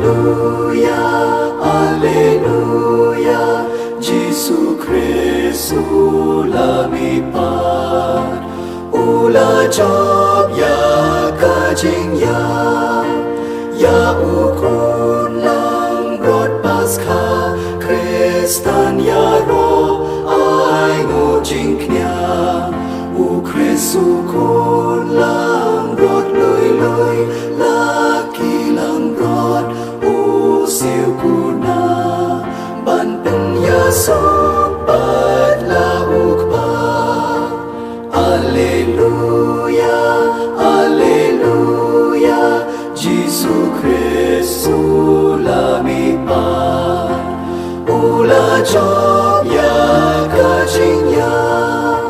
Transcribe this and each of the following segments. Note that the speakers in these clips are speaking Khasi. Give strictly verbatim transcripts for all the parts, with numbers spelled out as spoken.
Alleluia, Alleluia, Jisu Khrist u la mihpat, u la jop ïa ka jingïap, ïa u khun langbrot Paskha, Khristan ïaroh ai nguh jingkñia, u Khrist u khun langbrot lui lui, la ki langbrot u siew kuna, ban pynïasoh pat la u Kpa. Alleluia, Alleluia, Jisu Khrist u la mihpat, u la jop ïa ka jingïap,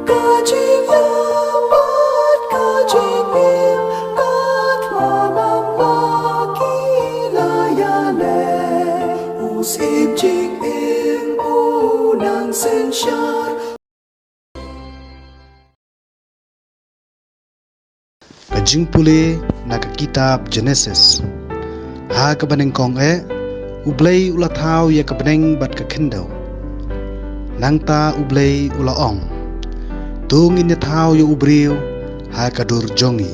ka jingïap bad ka jingim, katba bang ba ki la ïaleh, u Syiem jingim u nang synshar. Ka jingpule na ka kitab Jenesis. Ha kaba nyngkong eh, U Blei u la thaw ïa ka bneng bad ka khyndew. Nangta U Blei u la ong, to ngin ïa thaw ïa u briew ha ka dur jong ngi,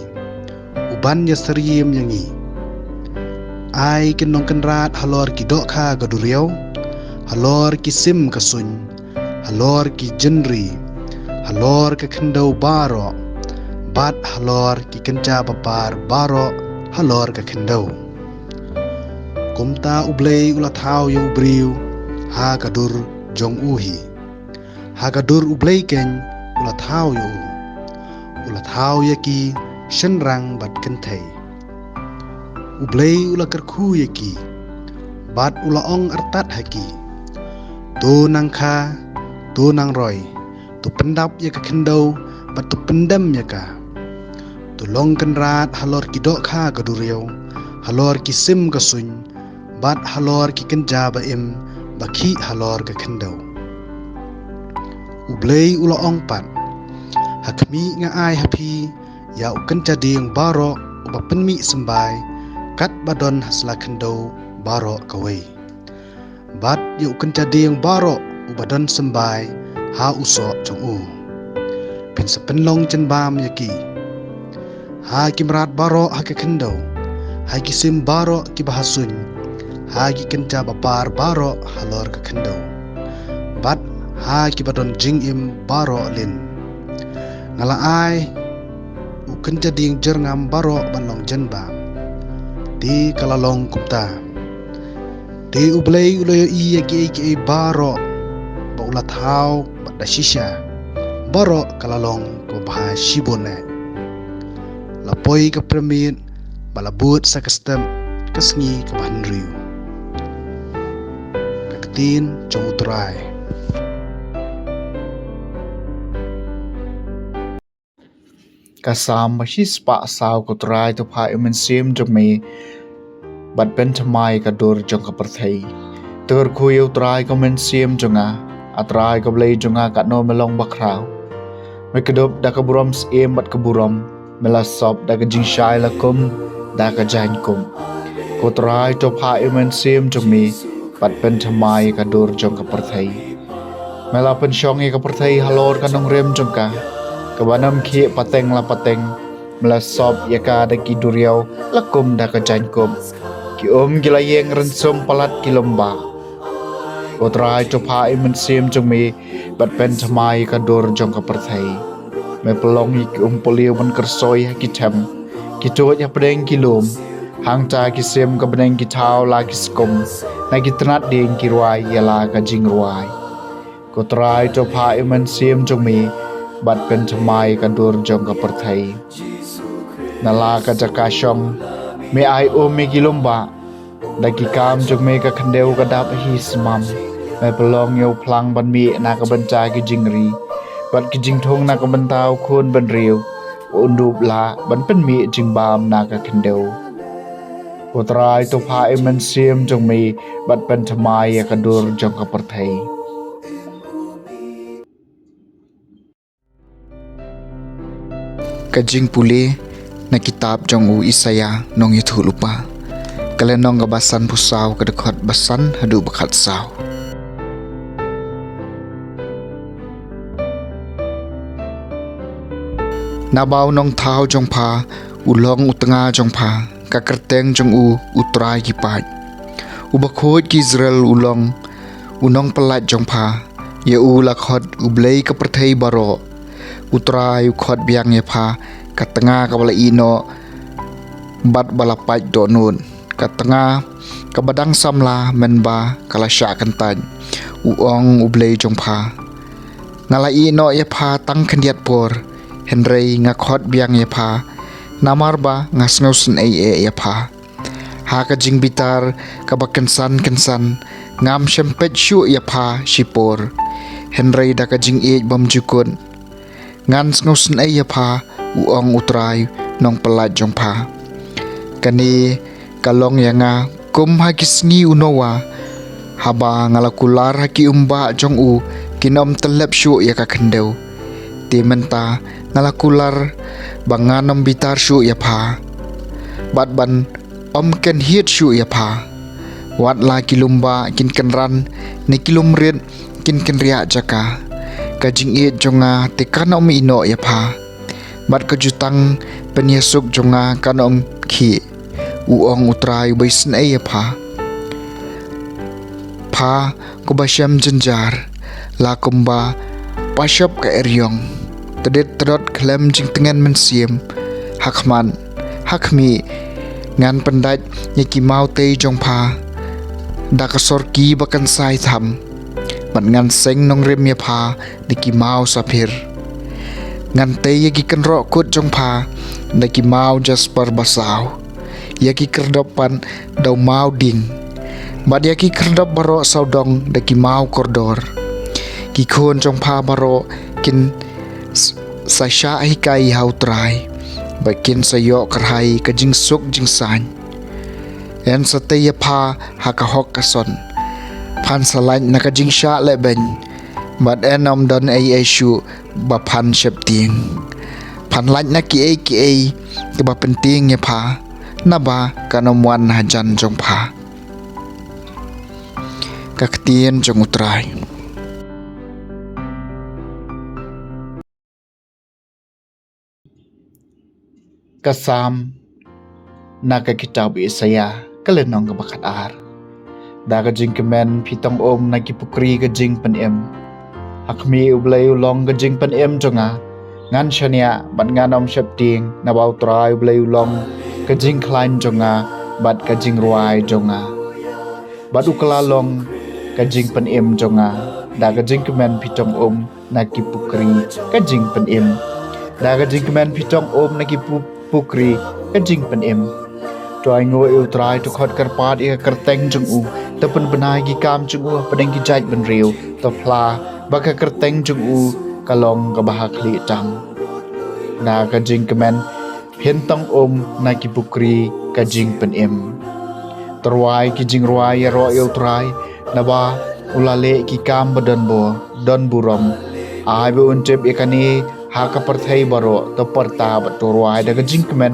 u ban ïa syriem ïa ngi. Ai ki nongkynrad halor ki dohkha ka duriaw, halor ki sim ka suiñ, halor ki jynri, halor ka khyndew baroh, bad halor ki kynja bapar baroh halor ka khyndew. Kumta U Blei u la thaw ïa u briew ha ka dur jong u hi. Ha ka dur U Blei keiñ u la thaw ïa u. U la thaw ïa ki shynrang bad kynthei. U Blei u la kyrkhu ïa ki, bad u la ong artat ha ki, to nang kha, to nang roi, to pyndap ïa ka khyndew, bad to pyndem ïa ka. To long kynrad halor ki dohkha ka duriaw, halor ki sim ka suiñ, bad halor ki kynja ba im ba khih halor ka khyndew. U Blei u la ong pat, ha khmih nga ai ha phi ïa u kynja dieng baroh uba pynmih symbai, katba don ha sla khyndew baroh kawei, bad ïa u kynja dieng baroh uba don symbai ha u soh jong u. Phin sa pynlong jynbam ïa ki. Ha ki mrad baroh ha ka khyndew, ha ki sim baroh kiba ha suiñ, ha ki kynja bapar baroh halor ka khyndew, bad ha kiba don jingim baroh lin. Nga la ai u kynja dieng jyrngam baroh ban long jynbam. Te ka la long kumta. Te U Blei u la ïohi ïa kiei kiei baroh ba u la thaw bad da shisha baroh ka la long kaba bha shibun eh. La poi ka pyrmit bad la bud sa ka step ka sngi kaba hynriew. Ka ktien jong U Trai. Ka Salm ba shispah saw. Ko Trai, to phah ïa u Mynsiem jong me bad pynthymmai ïa ka dur jong ka pyrthei. To kyrkhu ïa U Trai ko Mynsiem jong nga. A Trai ko Blei jong nga, katno me long bakhraw. Me kdup da ka burom syiem bad ka burom, me la sop da ka jingshai la kum da ka jaiñkup. Ko Trai, to phah ïa u Mynsiem jong me bad pynthymmai ïa ka dur jong ka pyrthei. Me la pynshong ïa ka pyrthei halor ka nongrim jong ka, kaba nym khih pateng la pateng. Me la sop ïa ka da ki duriaw la kum da ka jaiñkup, ki um ki la ïeng rynsum palat ki lymbah. Ko Trai, to phah ïa u Mynsiem jong me bad pynthymmai ïa ka dur jong ka pyrthei. Me pynlong ïa ki um puliew ban kyrsoi ha ki them, ki tuid hapdeng ki lum. Hangta ki sim ka bneng ki thaw la ki skum, na ki tnat dieng ki rwai ïa la ka jingrwai. Ko Trai, to phah ïa u Mynsiem jong me bad pynthymmai ïa ka dur jong ka pyrthei. Na la ka jaka shong me ai um ïa ki lymbah, da ki kam jong me ka khyndew ka dap hi smam. Me pynlong ïa u phlang ban mih na ka bynta ki jingri, bad ki jingthung na ka bynta u khun bynriew, un dup lah ban pynmih jingbam na ka khyndew. Ko Trai, to phah ïa u Mynsiem jong me bad pynthymmai ïa ka dur jong ka pyrthei. Ka jingpule na kitab jong u Isaïah nongïathuhlypa. Ka lynnong kaba sanphew saw, ka dkhot ba san haduh ba khatsaw. Naba u nongthaw jong pha u long u tnga jong pha, ka kyrteng jong u U Trai ki paid. U Bakhuid ki Israel u long u nongpyllait jong pha. Ïa u la khot U Blei ka pyrthei baroh. U Trai u khot biang ïa pha, ka tnga kaba la ïehnoh bad ba la pait dohnud, ka tnga kaba dang samla mynba ka la shah kyntait, u ong U Blei jong pha. Nga la ïehnoh ïa pha tang khyndiat por, hynrei nga khot biang ïa pha, namar ba nga sngewsynei eh ïa pha. Ha ka jingbitar kaba kynsan kynsan, ngam shym peit shuh ïa pha shipor, hynrei da ka jingïeit bymjukut ngan sngewsynei ïa pha, u ong U Trai, nongpyllait jong pha. Kane ka long ïa nga kum ha ki sngi u Noah, haba nga la kular ha ki umbah jong u, kin ym tyllep shuh ïa ka khyndew. Te mynta nga la kular ba ngan ym bitar shuh ïa pha, bad ban ym kynhied shuh ïa pha. Wat la ki lum bah kin kynran, ne ki lum rit kin kynriah jaka, ka jingïeit jong nga te kan ym ïehnoh ïa pha, bad ka jutang pynïasuk jong nga kan ym khih, u ong U Trai uba isynei ïa pha. Pha, ko ba shem jynjar, la kumba pashop ka eriong, tdit tdot khlem jingtngen mynsiem. Ha khmat, ha khmih, ngan pyndait ïa ki mawtei jong pha da ka sorki ba kynsai tham, bad ngan seng nongrim ïa pha da ki maw saphir. Ngan tei ïa ki kynroh kut jong pha da ki maw jasper ba saw, ïa ki khyrdop pat da u maw ding, bad ïa ki khyrdop baroh sawdong da ki maw kordor. Ki khun jong pha baroh kin s-, sa shah hikai ha U Trai, bad kin sa ïoh kyrhai ka jingsuk jingsain. Yn sa tei ïa pha ha ka hok ka son. Phan sa lait na ka jingshah lehbeiñ, bad yn ym don ei ei shuh ba phan sheptieng. Phan lait na kiei kiei kiba pyntieng ïa pha, naba kan ym wan hajan jong pha. Ka ktien jong U Trai. Ka Salm na ka kitab Isaïah, ka lynnong kaba khatar. Da ka jingkmen phi tong um na ki pukri ka jingpynim. Ha khmih, U Blei u long ka jingpynim jong nga. Ngan shaniah bad ngan ym sheptieng, naba U Trai U Blei u long ka jingkhlaiñ jong nga bad ka jingrwai jong nga. Bad u kylla long ka jingpynim jong nga. Da ka jingkmen phi tong um na ki pukri ka jingpynim. Da ka jingkmen phi tong um na ki pu-, pukri ka jingpynim. To ainguh ïa U Trai, to khot kyrpad ïa ka kyrteng jong u, to pynbna ïa ki kam jong u hapdeng ki jaitbynriew, to phla ba ka kyrteng jong u ka long kaba ha khlieh tam. Da ka jingkmen phin tong um na ki pukri ka jingpynim. To rwai ki jingrwai ïaroh ïa U Trai, naba u la leh ki kam ba don bor, don burom. Ai ba un tip ïa kane ha ka pyrthei baroh, to pyrta bad to rwai da ka jingkmen,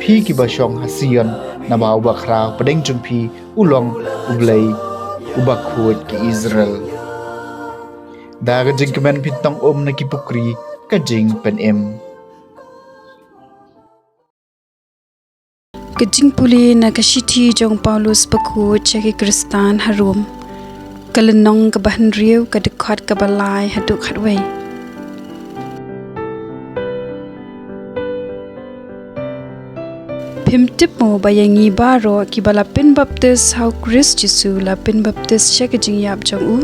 phi kiba shong ha Sion, naba uba khraw hapdeng jong phi u long U Blei, U Bakhuid ki Israel. Da ka jingkmen phin tong um na ki pukri ka jingpynim. Ka jingpule na ka shithi jong u Paulus bakhuid sha ki Khristan ha Rom. Ka lynnong kaba hynriew, ka dkhot kaba lai haduh khatwei. Phim tip mo ba ïa ngi baroh kiba la pynbaptis ha u Khrist Jisu la pynbaptis sha ka jingïap jong u?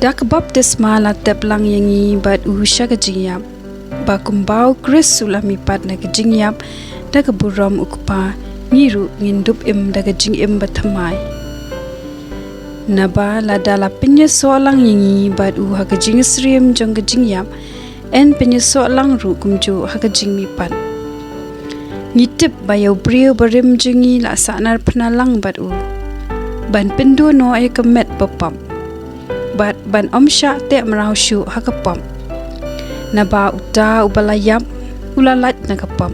Da ka baptisma la tep lang ïa ngi bad u sha ka jingïap, ba kumba u Khrist u la mihpat na ka jingïap da ka burom u Kpa, ngi ruh ngin dup im da ka jingim bathymmai. Naba lada la pynïasoh lang ïa ngi bad u ha ka jingsyriem jong ka jingïap, yn pynïasoh lang ruh kumjuh ha ka jingmihpat. Ngi tip ba ïa u briew barim jong ngi la sahnarphna lang bad u, ban pynduh noh ïa ka met bapap, bad ban ym shah teh mraw shuh ha ka pap. Naba uta uba la ïap u la lait na ka pap.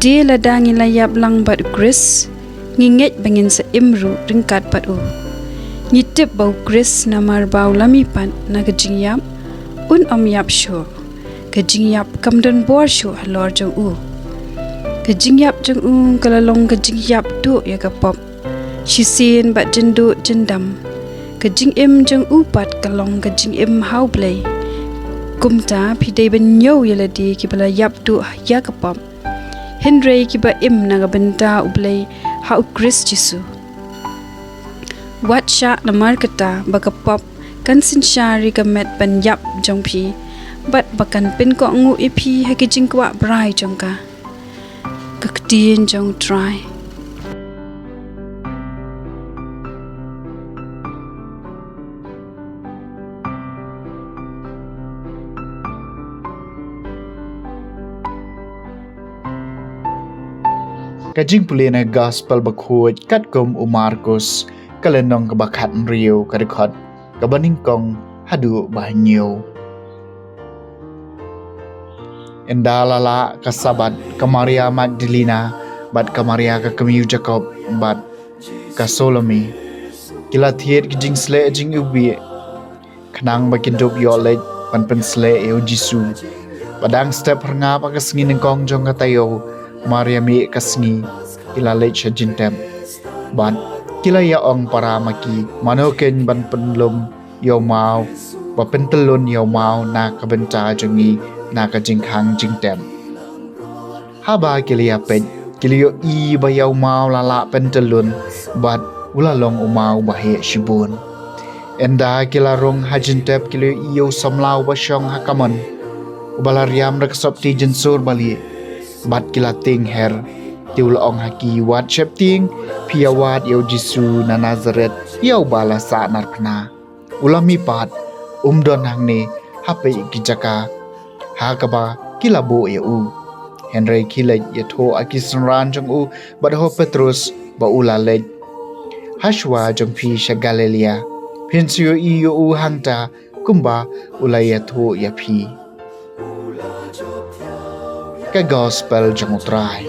Te lada ngi la ïap lang bad u Khrist, ngi ngeit ba ngin sa im ruh ryngkat bad u. Ngi tip ba u Khrist, namar ba u la mihpat na ka jingïap, un ym ïap shuh. Ka jingïap kam don bor shuh halor jong u. Ka jingïap jong u ka la long ka jingïap duh ïa ka pop. Shisien bad jynduh jyndam, ka jingim jong u pat ka long ka jingim ha u Blei. Kumta phi dei ban ñiew ïa lade kiba la ïap duh ïa ka pop, hynrei kiba im na ka bynta u Blei ha u Khrist Jisu. Wat shah namar kata ba ka pop kan synshar ïa ka met ban ïap jong phi, bad ba kan pynkohnguh ïa phi ha ki jingkwah brai jong ka. Ka ktien jong u Trai. Ka jingpule na Gospel Bakhuid katkum u Markus, ka lynnong kaba khathynriew, ka dkhot kaba nyngkong haduh ba hynñiew. Ynda la lah ka Sabbath, ka Maria Magdalena bad ka Maria ka kmie u Jakob bad ka Salome, ki la thied ki jingsleh jingiwbih, khnang ba kin dup ïoh leit ban pynsleh ïa u Jisu. Ba dang step phyrngab ha ka sngi nyngkong jong ka taïew, mar ïa mih ka sngi, ki la leit sha jingtep. Bad ki la ïa ong para ma ki, mano kein ban pynlum ïa u maw, ba pyntyllun ïa u maw na ka bynta jong ngi na ka jingkhang jingtep. Haba ki la ïa peit, ki la ïohi ba ïa u maw la lah pyntyllun, bad u la long u maw ba heh shibun. Ynda ki la rung ha jingtep, ki la ïohi ïa u samla uba shong ha kamon, uba la riam da ka sopti jynsur balieh, bad ki la tieng her. Te u la ong ha ki, wat sheptieng, phi ïa wad ïa u Jisu na Nasareth, ïa uba la sahnarphna. U la mihpat, um don hangne, ha peit ki jaka ha kaba ki la buh ïa u. Hynrei khie leit ïathuh ha ki synran jong u bad ha u Petrus ba u la leit hashwa jong phi sha Galilea. Phin sa ïohi ïa u hangta kumba u la ïathuh ïa phi. Ka Gospel jong u Trai.